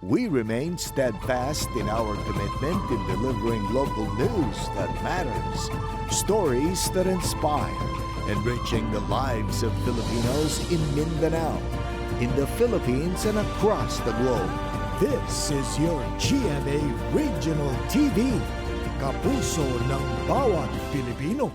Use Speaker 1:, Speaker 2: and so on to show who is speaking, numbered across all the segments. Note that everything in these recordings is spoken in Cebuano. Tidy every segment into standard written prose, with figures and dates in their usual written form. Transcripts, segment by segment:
Speaker 1: We remain steadfast in our commitment in delivering local news that matters, stories that inspire, enriching the lives of Filipinos in Mindanao, in the Philippines, and across the globe. This is your GMA Regional TV, kapuso ng bawat Pilipino.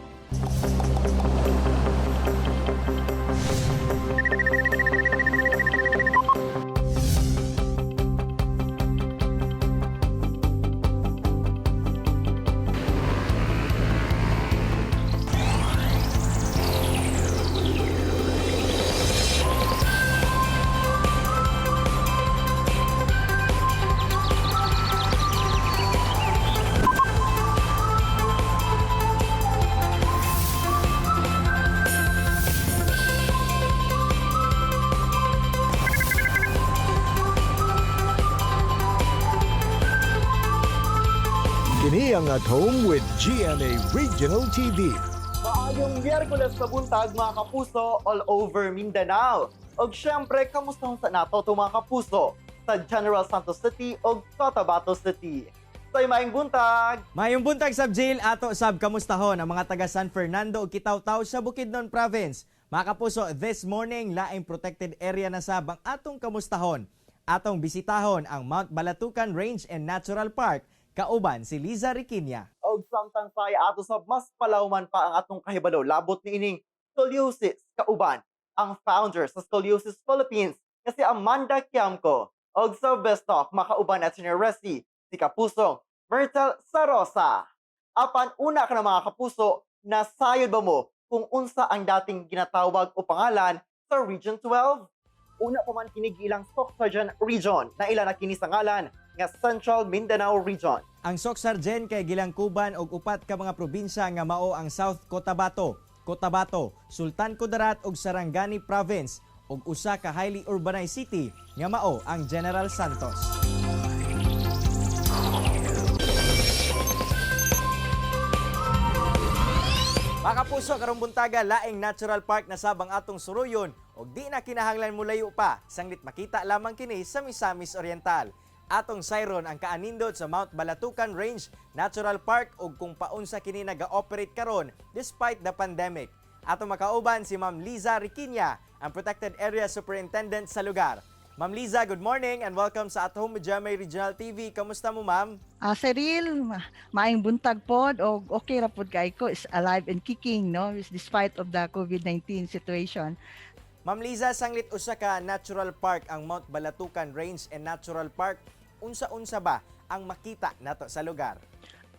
Speaker 1: Kini ang At Home with GMA Regional TV.
Speaker 2: Maayong Miyerkules sa buntag, mga kapuso, all over Mindanao. Og syempre, kamusta sa nato to, mga kapuso, sa General Santos City og Cotabato City? Sa maayong buntag!
Speaker 3: Mayong buntag sab, Jill, ato sab kamustahon ang mga taga San Fernando ug Kitaw-taw sa Bukidnon Province. Mga kapuso, this morning laing protected area na sab ang atong kamustahon. Atong bisitahon ang Mount Balatukan Range and Natural Park kauban si Liza Riquinia.
Speaker 2: Og samtang saya ato sab mas palawman pa ang atong kahibalo labot niining scoliosis kauban ang founder sa Scoliosis Philippines nga si Amanda Kiamco. Og sa Best Talk, makauban at ni Resi, si Kapusong Myrtle Sarosa. Apan una ka na, mga kapuso, nasayod ba mo kung unsa ang dating ginatawag o pangalan sa Region 12? Una pa man kini giilang Soccsksargen Region na ila na kini sa ngalan nga Central Mindanao Region.
Speaker 3: Ang Soccsksargen kay gilangkuban og upat ka mga probinsya nga mao ang South Cotabato, Cotabato, Sultan Kudarat ug Sarangani Province ug usa ka highly urbanized city nga mao ang General Santos. Mga kapuso, karong buntaga, laing natural park na sab ang atong suruyon ug di na kinahanglan mulayo pa sanglit makita lamang kini sa Misamis Oriental. Atong sayron ang kaanindot sa Mount Balatukan Range Natural Park ug kung paunsa kini naga-operate karon despite the pandemic. Atong makauban si Ma'am Liza Riquinia, ang Protected Area Superintendent sa lugar. Ma'am Liza, good morning and welcome sa At Home with GMA Regional TV. Kamusta mo, ma'am?
Speaker 4: Ah, Cyril, maayong buntag pod og okay ra pod kay ko, is alive and kicking, no, despite of the COVID-19 situation.
Speaker 3: Ma'am Liza, sanglit usa ka natural park ang Mount Balatukan Range and Natural Park, unsa-unsa ba ang makita nato sa lugar?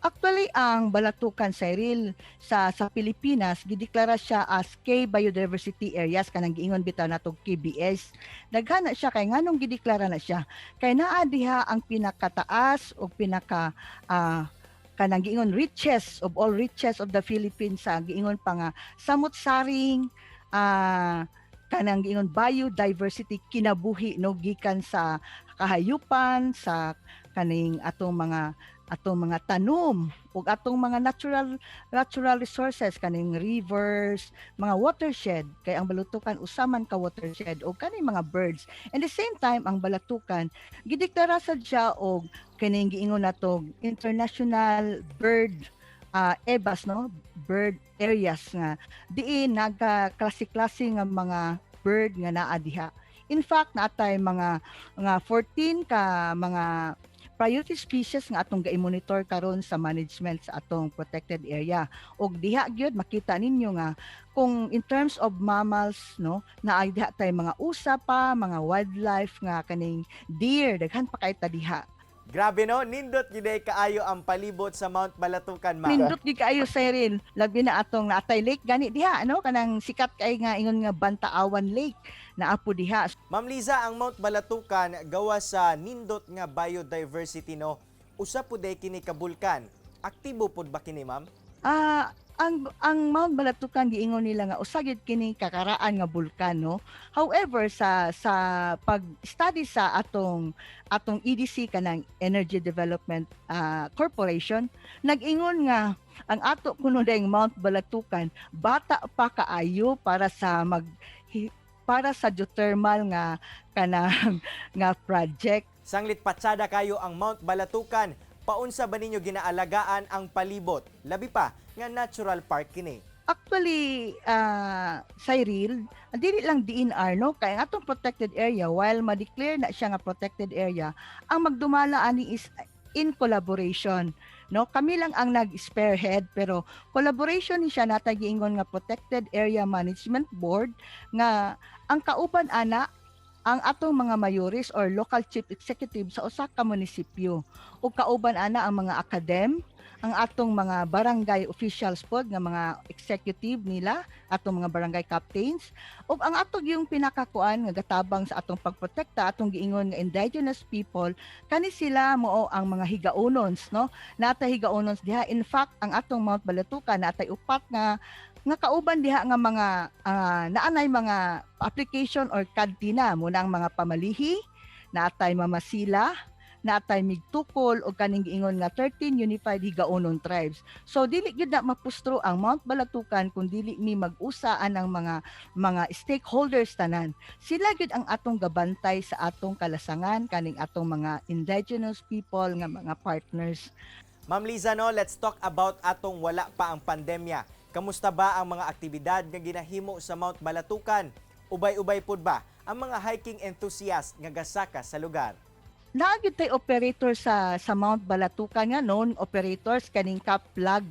Speaker 4: Actually, ang Balatukan, Cyril, sa Pilipinas gideklara siya as K biodiversity areas, kanang giingon bitaw natong KBS. Daghan na siya kay nganong gideklara na siya kay naa diha ang pinakataas o pinaka kanang giingon riches of all riches of the Philippines sa giingon pa nga samot-saring kanang giingon biodiversity, kinabuhi, no, gikan sa kahayupan, sa kaning atong mga tanom ug atong mga natural natural resources, kaning rivers, mga watershed, kay ang Balatukan usa man ka watershed, ug kaning mga birds. And the same time, ang Balatukan gideklara sad siya og kaning giingon natong international bird EBAS, no, bird areas nga diin naga klase-klase nga mga bird nga naa diha. In fact, naatay mga 14 ka mga priority species nga atong ga-monitor karon sa management sa atong protected area. Og diha gyud makita ninyo nga kung in terms of mammals, no, naay diha tay mga usa pa mga wildlife nga kaning deer, daghan pa kay ta diha.
Speaker 3: Grabe no, nindot gyud ay kaayo ang palibot sa Mount Balatukan, ma'am.
Speaker 4: Nindot gyud kaayo, Cyril, labi na atong naatay lake gani diha, no, kanang sikat kay nga ingon nga Bantaawan Lake, naa po diha.
Speaker 3: Ma'am Liza, ang Mount Balatukan gawa sa nindot nga biodiversity, no. Usa pud day kini ka bulkan. Aktibo pud ba kini, ma'am?
Speaker 4: Ah, ang Mount Balatukan, giingon nila nga usa gyud kini kakaraan nga bulkan, no. However, sa pag-study sa atong EDC, kanang Energy Development Corporation, nag-ingon nga ang ato kuno dayng Mount Balatukan bata pa kaayo para sa geothermal nga kanang nga project.
Speaker 3: Sanglit patsada kayo ang Mount Balatukan, paunsa ba ninyo ginaalagaan ang palibot? Labi pa nga natural park kini.
Speaker 4: Actually, Cyril, ang dili lang DENR, no, kay ang atong protected area, while ma-declare na siya nga protected area, ang magdumala ani is in collaboration, no? Kami lang ang nag-spearhead, pero collaboration ni siya natay giingon nga Protected Area Management Board nga ang kauban ana ang atong mga mayores or local chief executive sa usa ka munisipyo ug kauban ana ang mga academ, ang atong mga barangay officials pod nga mga executive nila, atong mga barangay captains, ug ang atong yung pinakakuan nga gatabang sa atong pagprotekta, atong giingon nga indigenous people. Kani sila mao ang mga higaonons, no? Natay higaonons diha. In fact, ang atong Mount Balatukan, natay upat nga nga kauban diha nga mga naanay mga application or kadtina muna ang mga pamalihi, naatay Mamasila, naatay Migtukol o kaning giingon nga 13 Unified Higaonon Tribes. So dili gyud na mapustro ang Mount Balatukan kung dili mi mag-usa ang mga stakeholders tanan. Sila gyud ang atong gabantay sa atong kalasangan, kaning atong mga indigenous people nga mga partners.
Speaker 3: Ma'am Liza, no, let's talk about atong wala pa ang pandemya. Kamusta ba ang mga aktibidad nga ginahimo sa Mount Balatukan? Ubay-ubay pud ba ang mga hiking enthusiast nga gasaka sa lugar?
Speaker 4: Naa gyud tay operator sa Mount Balatukan nga known operators, kaning Kaplag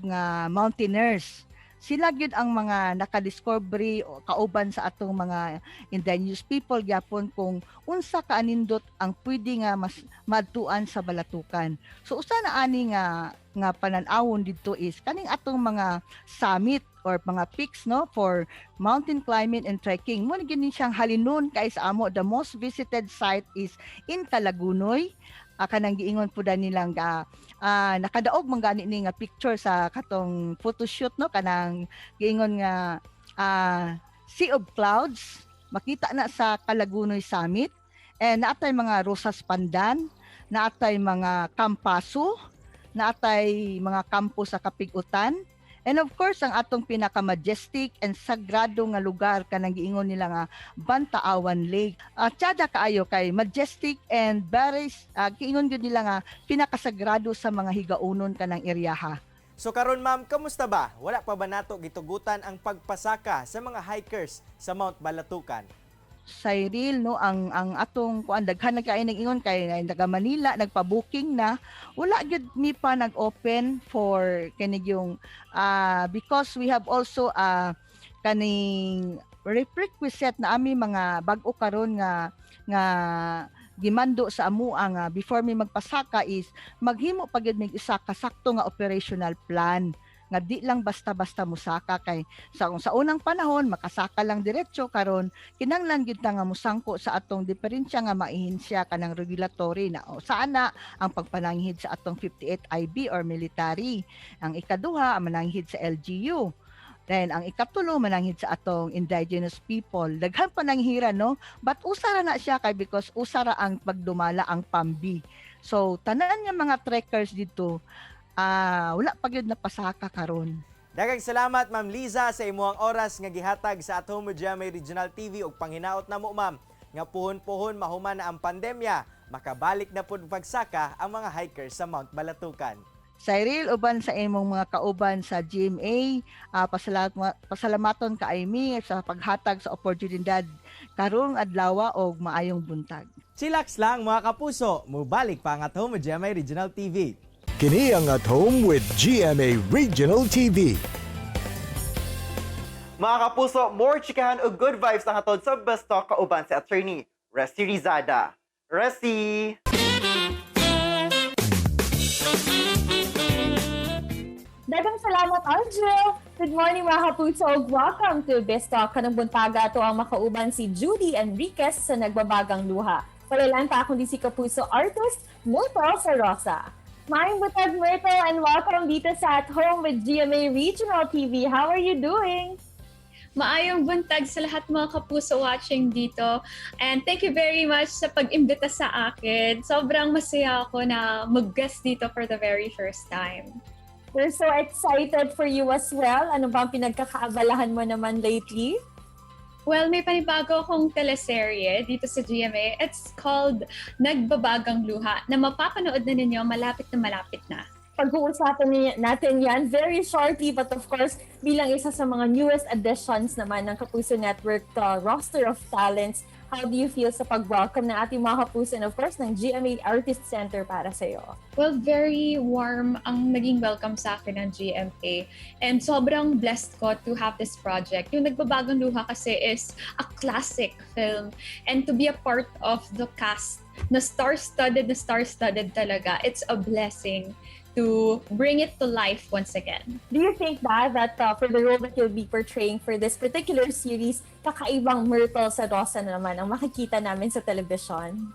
Speaker 4: nga mountaineers. Sila gyud ang mga nakadiscovery o kauban sa atong mga indigenous people gyapon kung unsa ka anindot ang pwede nga mas madtuan sa Balatukan. So usa na ani nga nga panan-awon didto is kaning atong mga summit or mga peaks, no, for mountain climbing and trekking. Mo ni gini siyang halinon kay sa amo. The most visited site is in Kalagunoy. Kanang giingon po nilang nakadaog man gani ni nga picture sa katong photoshoot, no, kanang giingon nga Sea of Clouds, makita na sa Kalagunoy Summit. And naatay mga Rosas Pandan, naatay mga Kampaso, naatay mga kampo sa Kapigutan. And of course, ang atong pinaka-majestic and sagrado nga lugar, kanang giingon nila nga Bantaawan Lake. Tsada kaayo kay majestic and very giingon gyud nila nga pinakasagrado sa mga higaunon kanang eryaha.
Speaker 3: So karon, ma'am, kamusta ba? Wala pa ba nato gitugutan ang pagpasaka sa mga hikers sa Mount Balatukan?
Speaker 4: Cyril, no, ang atong kuan, daghan na kay nag-ingon kay taga Manila, nagpa-booking na. Wala gyud mi pa nag-open for kani yung because we have also kaning prerequisite na ami mga bag-o karon nga nga gimando sa amo ang before mi magpasaka is maghimo pa gyud mig isa ka sakto nga operational plan nga di lang basta-basta musaka, kay sa unang panahon makasaka lang diretso. Karon kinanglan gyud ta nga musangko sa atong diferensya nga maihensya kanang regulatory na o saan na ang pagpananghid sa atong 58 IB or military, ang ikaduha ang mananghid sa LGU, then ang ikatulo mananghid sa atong indigenous people. Daghan pa nanghiran, no, but usa ra na siya kay because usa ra ang pagdumala, ang PAMB. So tanan nga mga trekkers dito, wala pa gyud napasaka karon.
Speaker 3: Daghang salamat, Ma'am Liza, sa imuhang oras nga gihatag sa At Home with GMA Regional TV ug panghinaot namo, ma'am, nga puhon-puhon mahuman na ang pandemya, makabalik na pud pagsaka ang mga hikers sa Mount Balatukan.
Speaker 4: Cyril, uban sa imong mga kauban sa GMA, pasalamaton ka mi sa paghatag sa oportunidad karong adlaw og maayong buntag.
Speaker 3: Chillax lang, mga kapuso, mubalik pa ang At Home with GMA Regional TV.
Speaker 1: Kini ang At Home with GMA Regional TV.
Speaker 2: Mga kapuso, more chikahan o good vibes ang hatod sa Best Talk kauban si Attorney Resi Rizada. Resi!
Speaker 5: Daghang salamat, Arjo! Good morning, mga kapuso! Welcome to Best Talk. Karong buntaga ato ang makauban si Judy Enriquez sa Nagbabagang Luha. Wala lang pa kundi si kapuso artist Myrtle Sarrosa. Maayong buntag, Myrtle, and welcome dito sa At Home with GMA Regional TV. How are you doing?
Speaker 6: Maayong buntag sa lahat, mga kapuso watching dito. And thank you very much sa pag-imbita sa akin. Sobrang masaya ako na mag-guest dito for the very first time.
Speaker 5: We're so excited for you as well. Ano ba ang pinagkakaabalahan mo naman lately?
Speaker 6: Well, may panibago akong teleserye dito sa GMA. It's called Nagbabagang Luha na mapapanood na ninyo malapit na malapit na.
Speaker 5: Pag-uusapan natin yan very shortly, but of course, bilang isa sa mga newest additions naman ng Kapuso Network roster of talents, how do you feel sa pag-welcome ng ating mga kapuso and of course ng GMA Artist Center para sa iyo?
Speaker 6: Well, very warm ang naging welcome sa akin ng GMA. And sobrang blessed ko to have this project. Yung Nagbabagang Luha kasi is a classic film. And to be a part of the cast na star-studded talaga, it's a blessing to bring it to life once again.
Speaker 5: Do you think ba that for the role that you'll be portraying for this particular series, kakaibang Myrtle Sarrosa na naman ang makikita namin sa television?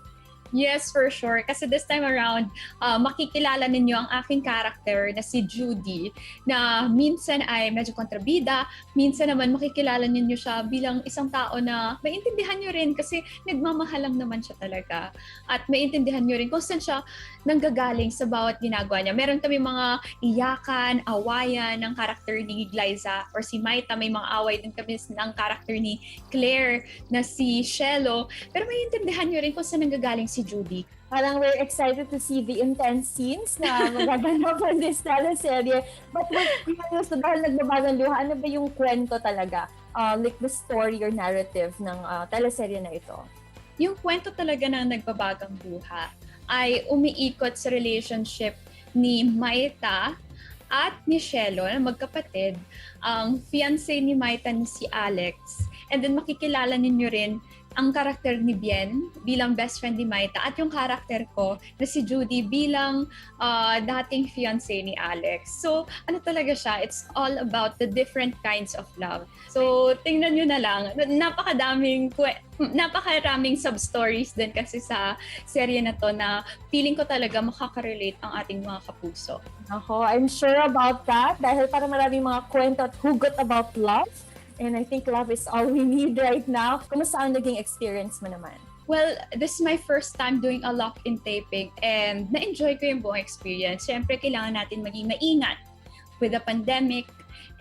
Speaker 6: Yes, for sure. Kasi this time around, makikilala ninyo ang aking character na si Judy, na minsan ay medyo kontrabida, minsan naman makikilala ninyo siya bilang isang tao na maintindihan nyo rin kasi nagmamahal lang naman siya talaga. At maintindihan nyo rin kung saan siya nanggagaling sa bawat ginagawa niya. Meron kami mga iyakan, awayan ng character ni Glyza or si Maita. May mga away din kami ng character ni Claire na si Shelo. Pero maintindihan nyo rin kung saan nanggagaling si Judy.
Speaker 5: Parang we're excited to see the intense scenes na magaganap for this teleserye. But we're curious, dahil Nagbabagang Luha, ano ba yung kwento talaga? Like the story or narrative ng teleserye na ito?
Speaker 6: Yung kwento talaga ng Nagbabagang Luha ay umiikot sa relationship ni Maita at ni Shelo na magkapatid. Ang fiancé ni Maita na si Alex. And then makikilala ninyo rin ang karakter ni Bien bilang best friend ni Maita at yung karakter ko na si Judy bilang dating fiancé ni Alex. So, ano talaga siya? It's all about the different kinds of love. So, tingnan nyo na lang. Napakaraming sub-stories din kasi sa serye na to na feeling ko talaga makaka-relate ang ating mga kapuso.
Speaker 5: Ako, I'm sure about that dahil para maraming mga kwento at hugot about love. And I think love is all we need right now. Kumusta ang naging experience mo naman?
Speaker 6: Well, this is my first time doing a lock-in taping and na-enjoy ko yung buong experience. Siyempre, kailangan natin maging maingat with the pandemic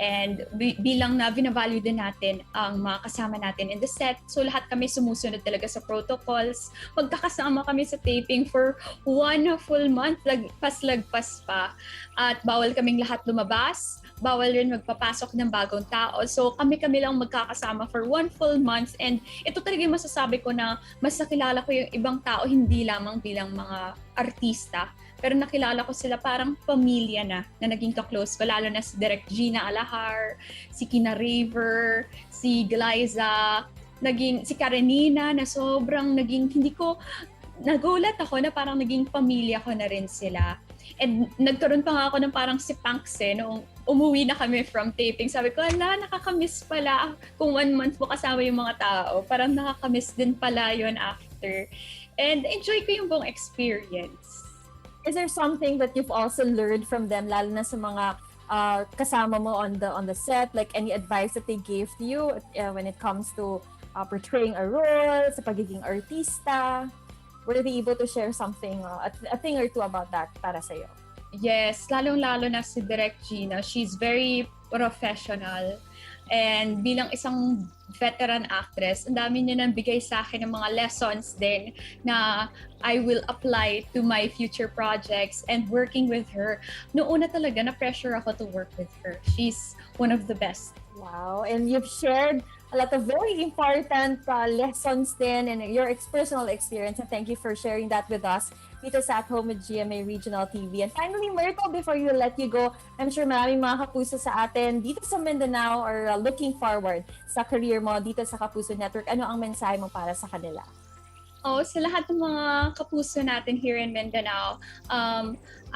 Speaker 6: and bilang na binavalue din natin ang mga kasama natin in the set. So lahat kami sumusunod talaga sa protocols. Magkakasama kami sa taping for one full month, lagpas-lagpas pa. At bawal kaming lahat lumabas. Bawal rin magpapasok ng bagong tao. So kami-kami lang magkakasama for one full month. And ito talaga yung masasabi ko na mas nakilala ko yung ibang tao, hindi lamang bilang mga artista, pero nakilala ko sila parang pamilya na, na naging ka-close ko. Lalo na si Direk Gina Alajar, si Kina Raver, si Glyza, naging si Karenina na sobrang naging, hindi ko, nagulat ako na parang naging pamilya ko na rin sila. And nagkaroon pa nga ako ng parang si Panks eh, noong umuwi na kami from taping. Sabi ko, "Ala, nakakamiss pala kung one month mo kasama yung mga tao. Parang nakakamiss din pala yun after." And enjoy ko yung buong experience.
Speaker 5: Is there something that you've also learned from them, lalo na sa mga kasama mo on the set? Like any advice that they gave to you when it comes to portraying a role, sa pagiging artista? Were they able to share something, a thing or two about that para sa'yo?
Speaker 6: Yes, lalong-lalo na si Direk Gina. She's very professional. And bilang isang veteran actress, ang dami niya nang bigay sa akin ng mga lessons din na I will apply to my future projects and working with her. Noong una talaga, na-pressure ako to work with her. She's one of the best.
Speaker 5: Wow. And you've shared a lot of very important lessons din and your personal experience. And thank you for sharing that with us dito sa At Home with GMA Regional TV. And finally, Myrtle, before you let you go, I'm sure maraming mga kapuso sa atin dito sa Mindanao are looking forward sa career mo dito sa Kapuso Network. Ano ang mensahe mo para sa kanila?
Speaker 6: Oh, sa lahat ng mga kapuso natin here in Mindanao,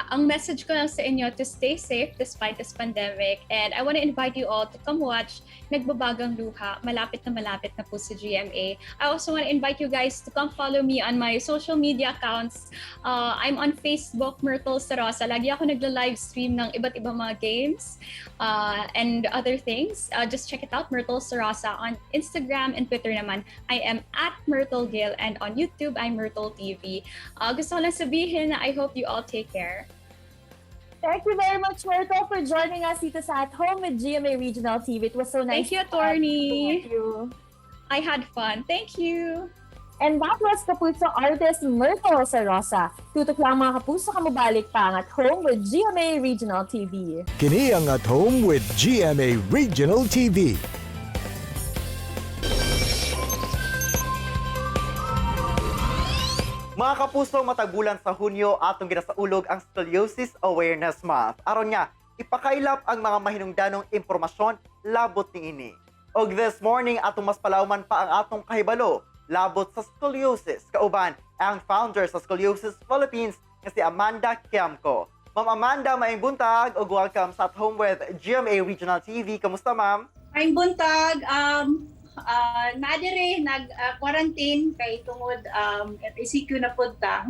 Speaker 6: ang message ko lang sa inyo to stay safe despite this pandemic. And I want to invite you all to come watch Nagbabagang Luha. Malapit na malapit na po sa GMA. I also want to invite you guys to come follow me on my social media accounts. I'm on Facebook, Myrtle Sarrosa. Lagi ako nagla-live stream ng iba't ibang mga games and other things. Just check it out, Myrtle Sarrosa. On Instagram and Twitter naman, I am @MyrtleGil, and on YouTube, I'm Myrtle TV. Gusto ko lang sabihin na I hope you all take care.
Speaker 5: Thank you very much, Myrtle, for joining us dito sa At Home with GMA Regional TV. It was so nice
Speaker 6: Thank you,
Speaker 5: to have
Speaker 6: attorney.
Speaker 5: you.
Speaker 6: I had fun. Thank you!
Speaker 5: And that was Kapuso artist Myrtle Sarrosa. Tutok lang, mga kapuso, kamubalik pa ang At Home with GMA Regional TV.
Speaker 1: Kini ang At Home with GMA Regional TV.
Speaker 2: Mga kapuso, matag bulan sa Hunyo atong ginasaulog ang Scoliosis Awareness Month. Aron nga ipakailap ang mga mahinungdanong impormasyon labot niini. Og this morning, atong mas palawman pa ang atong kahibalo labot sa scoliosis kauban ang founder sa Scoliosis Philippines nga si Amanda Kiamco. Ma'am Amanda, maayong buntag ug welcome sa At Home with GMA Regional TV. Kamusta, ma'am?
Speaker 7: Maayong buntag, naa diri nag quarantine kay tungod ECQ na pud ta.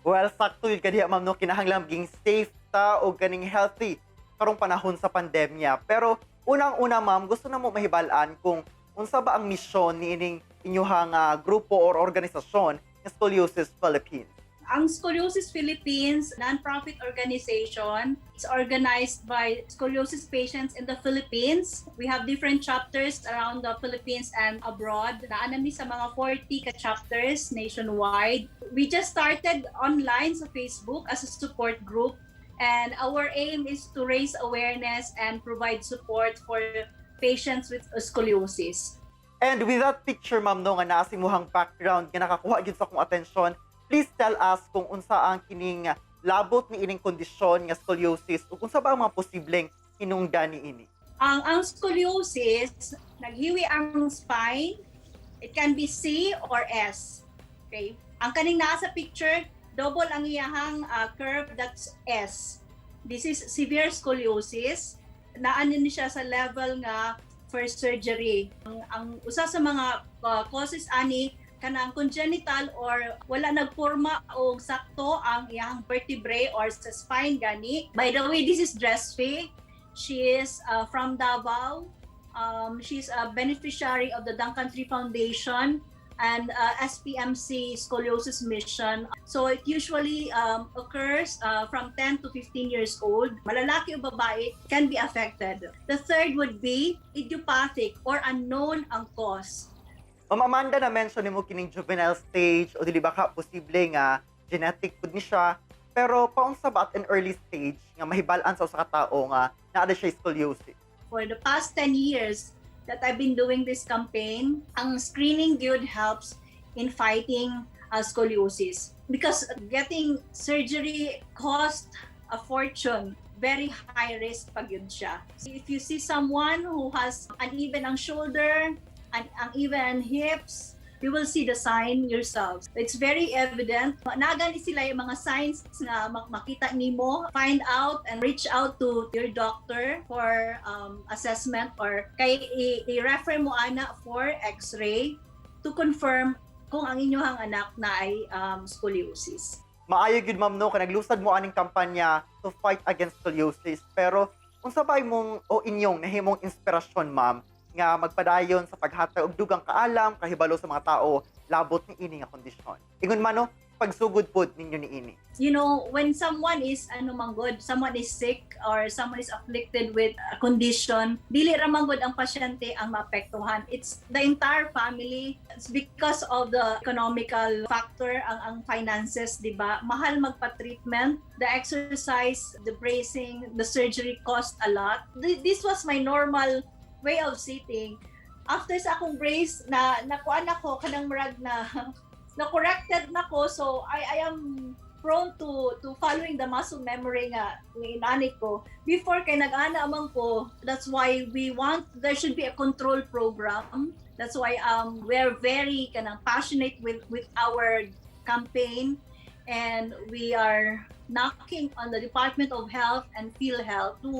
Speaker 2: Well, sakto gyud kadiha, ma'am, no, kinahanglan maging safe ta o ganing healthy karong panahon sa pandemya. Pero unang-una, ma'am, gusto namo mahibal-an kung unsa ba ang misyon niining inyuhang grupo or organisasyon nga Scoliosis Philippines.
Speaker 7: Ang Scoliosis Philippines, non-profit organization, is organized by scoliosis patients in the Philippines. We have different chapters around the Philippines and abroad. Naa mi sa mga 40 ka chapters nationwide. We just started online sa Facebook as a support group, and our aim is to raise awareness and provide support for patients with scoliosis.
Speaker 2: And with that picture, ma'am, no, nga naa sa imuhang background nga nakakuha gyud sa akong atensyon, please tell us kung unsa ang kining labot ni ining kondisyon nga scoliosis ug unsa ba ang mga posibleng hinungdan niini.
Speaker 7: Ang scoliosis, naghiwi ang spine. It can be C or S. Okay? Ang kaning naa sa picture, double ang iyahang curve, that's S. This is severe scoliosis. Naa ni siya sa level nga for surgery. Ang usa sa mga causes ani, kanang congenital or wala nagporma og sakto ang iyang vertebrae or sa spine gani. By the way, this is Dressfe. She is from Davao. She's a beneficiary of the Duncan Tree Foundation and SPMC Scoliosis Mission. So it usually occurs from 10 to 15 years old. Malalaki o babae can be affected. The third would be idiopathic or unknown ang cause.
Speaker 2: Ma'am Amanda, na-mention nimo kining juvenile stage o dili ba ka posible nga genetic pud ni siya. Pero paunsa ba at an early stage nga mahibal-an sa usa ka tawo nga naa na siya scoliosis?
Speaker 7: For the past 10 years that I've been doing this campaign, ang screening good helps in fighting scoliosis because getting surgery cost a fortune. Very high risk pa gyud siya. If you see someone who has uneven ang shoulder, uneven hips, you will see the sign yourselves. It's very evident. Naa gani sila yung mga signs nga makita nimo. Find out and reach out to your doctor for assessment or kay i-refer mo ana for x-ray to confirm kung ang inyong anak naay scoliosis.
Speaker 2: Maayo gyud, ma'am, no, kay naglusad mo aning kampanya to fight against scoliosis. Pero unsa ba imong o inyong nahimong inspirasyon, ma'am, nga magpadayon sa paghatag og dugang kaalam, kahibalo sa mga tao labot ni ini nga kondisyon? Ingon man no, pagsugod pod ninyo niini.
Speaker 7: When someone is ano man gud, someone is sick or someone is afflicted with a condition, dili ra man gud ang pasyente ang maapektuhan. It's the entire family. It's because of the economical factor, ang finances, di ba? Mahal magpa-treatment, the exercise, the bracing, the surgery cost a lot. This was my normal way of sitting. After sa akong brace, na nakuan ako kanang murag na na corrected na ko, so I am prone to following the muscle memory nga inani ko before kay nag-ana man ko. That's why we want there should be a control program. That's why we're very kanang passionate with our campaign, and we are knocking on the Department of Health and PhilHealth to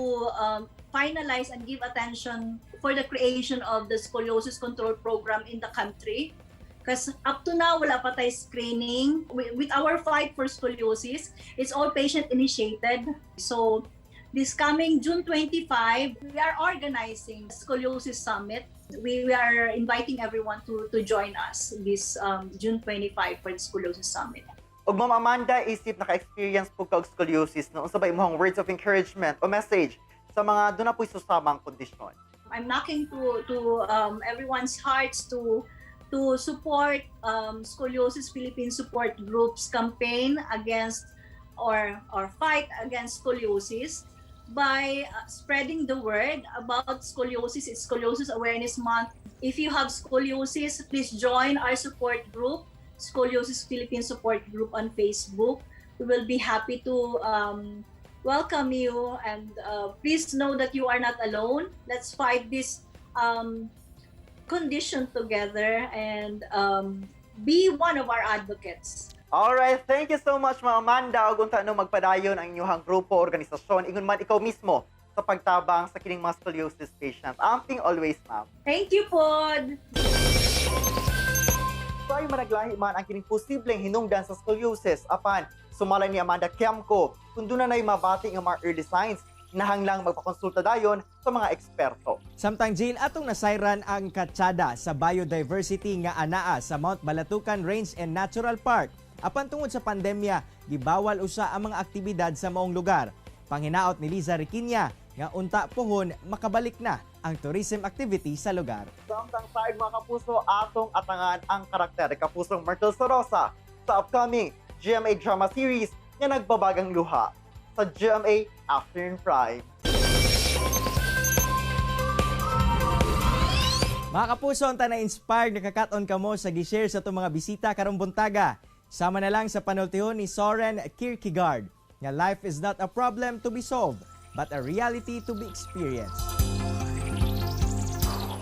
Speaker 7: finalize and give attention for the creation of the scoliosis control program in the country. Because up to now, wala pa tayo screening. With our fight for scoliosis, it's all patient-initiated. So, this coming June 25, we are organizing Scoliosis Summit. We are inviting everyone to join us this June 25 for the Scoliosis Summit.
Speaker 2: Ug Ma'am Amanda, isip naka-experience po ka og scoliosis, no, unsa ba imong words of encouragement o message sa mga duna po'y susamang kondisyon?
Speaker 7: I'm knocking to everyone's hearts to to support Scoliosis Philippine Support Group's campaign against or fight against scoliosis by spreading the word about scoliosis. It's Scoliosis Awareness Month. If you have scoliosis, please join our support group, Scoliosis Philippine Support Group on Facebook. We will be happy to welcome you, and please know that you are not alone. Let's fight this condition together and be one of our advocates.
Speaker 2: Alright, thank you so much, Ma'am Amanda. Ug unta no magpadayon ang inyong grupo, organisasyon, ingon man ikaw mismo sa pagtabang sa kining mga scoliosis patients. Amping always, ma'am.
Speaker 7: Thank you, pod.
Speaker 2: So ay managlahi man ang kining posibleng hinungdan sa scoliosis apan sumala ni Amanda Kiamco kung duna na'y mabati nga mga early signs, kinahanglang magpakonsulta dayon sa mga eksperto.
Speaker 3: Samtang Jill, atong nasayran ang katsada sa biodiversity nga anaa sa Mount Balatukan Range and Natural Park. Apan tungod sa pandemya, gibawal usa ang mga aktibidad sa maong lugar. Panghinaot ni Liza Riquiña nga unta pohon makabalik na ang tourism activity sa lugar.
Speaker 2: Samtang saig, mga kapuso, atong atangan ang karakter ni Kapusong Myrtle Sarrosa sa upcoming GMA drama series nga Nagbabagang Luha sa GMA Afternoon Prime.
Speaker 3: Mga kapuso, unta na-inspired, nakakat-on kamo sa gi-share sa atong mga bisita karong buntaga. Sama na lang sa panultihon ni Soren Kierkegaard nga life is not a problem to be solved, but a reality to be experienced.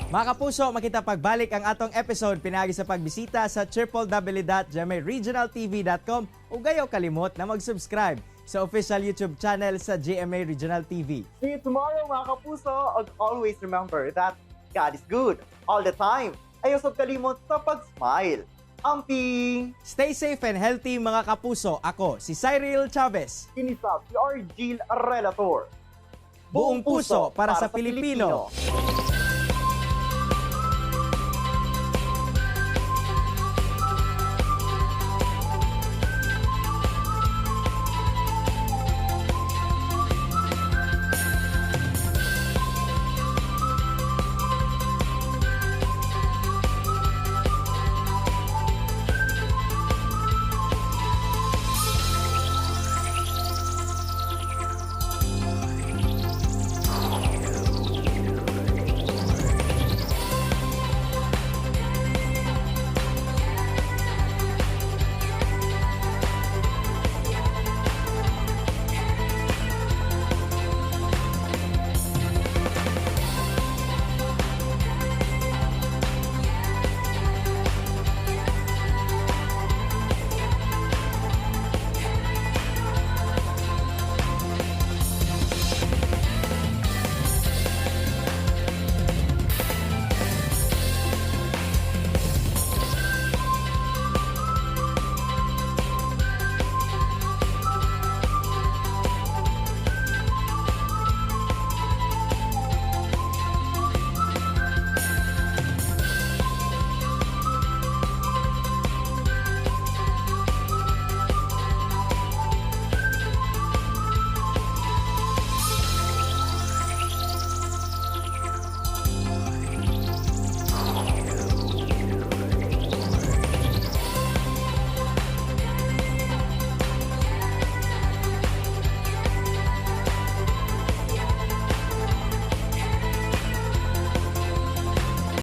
Speaker 3: Mga kapuso, makita pagbalik ang atong episode pinaagi sa pagbisita sa www.gmaregionaltv.com ug ayaw kalimot na mag-subscribe sa official YouTube channel sa GMA Regional TV.
Speaker 2: See you tomorrow, mga kapuso, and always remember that God is good all the time. Ayaw sab kalimot sa pag-smile. Amping!
Speaker 3: Stay safe and healthy, mga kapuso. Ako si Cyril Chavez.
Speaker 2: Kini sab si Argil Relator.
Speaker 3: Buong puso para sa Pilipino.
Speaker 2: Pilipino.